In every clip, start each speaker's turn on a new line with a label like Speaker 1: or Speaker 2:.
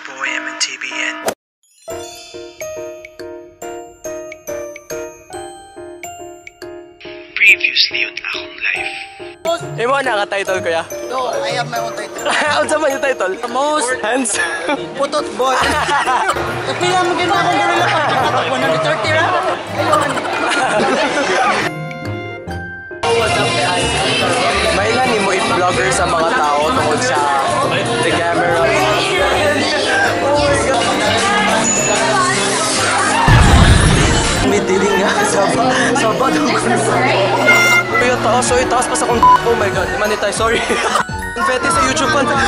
Speaker 1: It's your boy MNTBN. Previously on Akong Life.
Speaker 2: Imo na ka title, kuya?
Speaker 3: No, I have my own title.
Speaker 2: Unsa man yung title?
Speaker 3: The most
Speaker 2: handsome
Speaker 3: putot boy. Pila mo gina akong gorilla pa? 130 ra. Ayun.
Speaker 2: Mailan nimo if vlogger sa mga tao tungod sa the camera. Oh my God. May dili nga sa sa daw ko. Kuya, taas, sorry, taas pa sa kong. Oh my God, monetize, sorry. Confetti sa YouTube contest.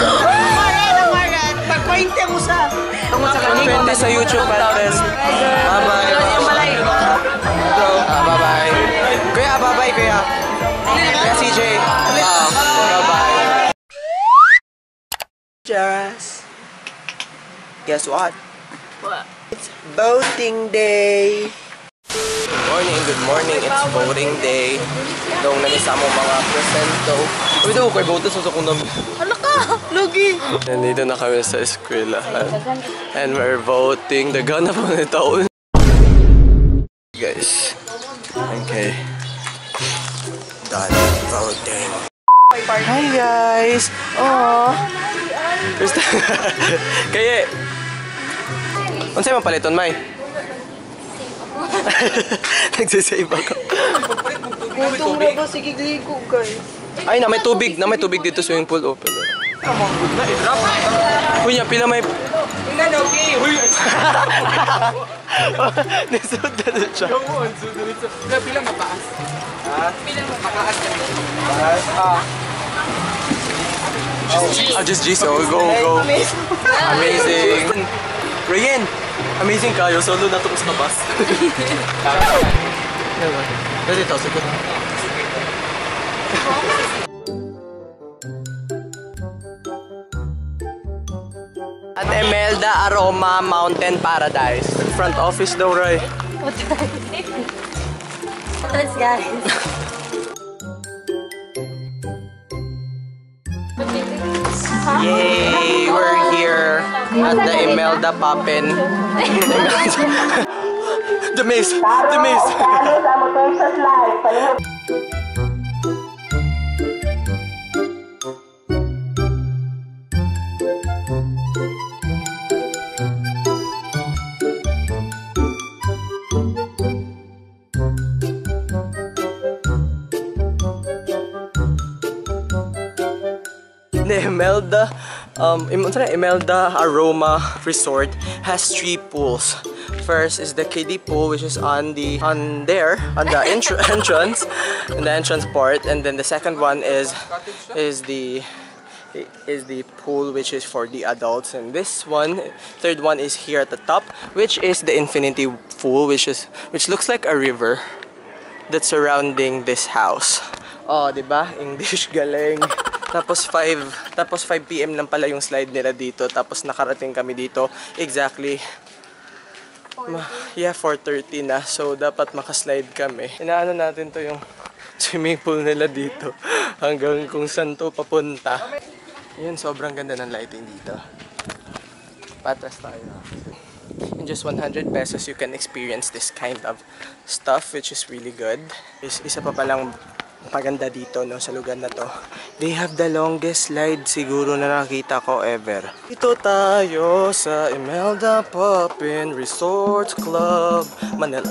Speaker 3: Pag-20 mo sa.
Speaker 2: Confetti sa YouTube contest. Bye-bye. Bro, bye-bye. Kuya, bye-bye, kuya. Kuya CJ. Bye-bye.
Speaker 1: Jaras. Guess what? What? It's voting day.
Speaker 2: Good morning, good morning. It's voting day. Dong nami sa among mga presento. Uy, daw koy vote sa akong nami.
Speaker 3: Hala ka, lugi.
Speaker 2: Nandito na kami sa eskwelahan. And we're voting. Daghan na po ni taon. Guys. Okay. Done voting. Hi guys! Aww! First time. Kaya, unsay man paliton, May? Nagsisave ako.
Speaker 3: Gutom na ba? Sige, gligo, guys.
Speaker 2: Ay, na may tubig. Na may tubig dito, swimming pool open. Uy, niya, pila may. Uy! Nisod na siya.
Speaker 4: Pila mataas. Pila mataas.
Speaker 2: Ah, just G, so go, go. Amazing. Rayen! Amazing kayo. Solo na itong sa bus. Pwede ito, sikot. At Imelda Aroma Mountain Paradise. Front office daw, Roy.
Speaker 5: Let's guys.
Speaker 2: Yay! We're here at the Imelda Papin. The maze! The maze! The Imelda, Imelda Aroma Resort has three pools. First is the kiddie pool, which is on the entrance, in the entrance part, and then the second one is the pool which is for the adults, and this one, third one is here at the top, which is the infinity pool, which looks like a river that's surrounding this house. Oh, diba? English galing. Tapos 5 PM lang pala yung slide nila dito. Tapos nakarating kami dito exactly yeah, 4:30 na. So dapat makaslide kami. Inaano natin to yung swimming pool nila dito hanggang kung saan to papunta. Ayun, sobrang ganda ng lighting dito. Patras tayo. In just 100 pesos, you can experience this kind of stuff, which is really good. Isa pa palang paganda dito, no, sa lugar na to. They have the longest slide siguro na nakita ko ever. Dito tayo sa Imelda Papin Resort Club, Manila.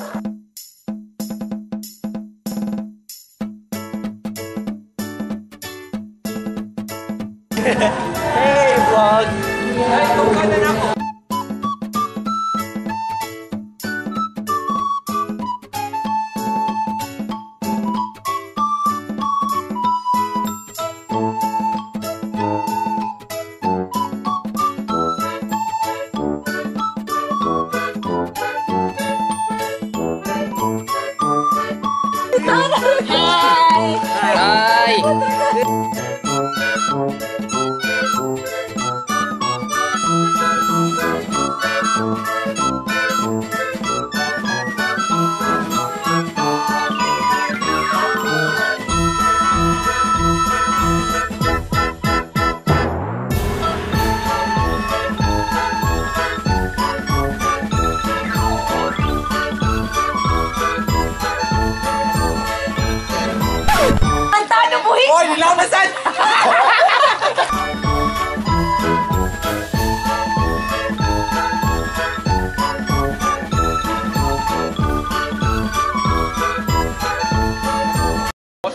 Speaker 2: Hey, vlog!
Speaker 5: Hi!
Speaker 2: Hi!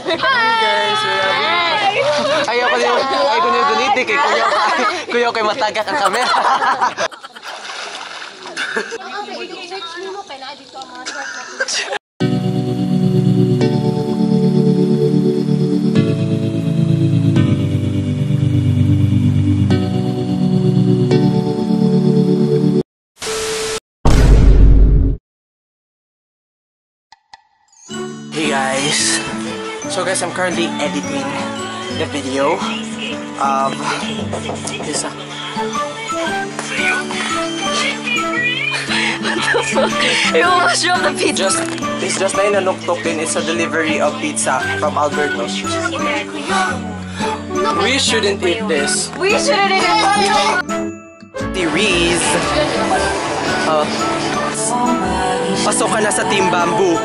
Speaker 2: Hi guys! Ayaw ko niyo, ayaw ko niyo gunitik eh. Kuyaw, kuyaw kay matagak ang kamera. Hey guys! So guys, I'm currently editing the video of this.
Speaker 5: You almost dropped the pizza.
Speaker 2: Just it's just na inanuktok din. It's a delivery of pizza from Alberto's. We shouldn't eat this.
Speaker 5: We shouldn't eat it.
Speaker 2: Series. Pasok ka na sa Team Bamboo.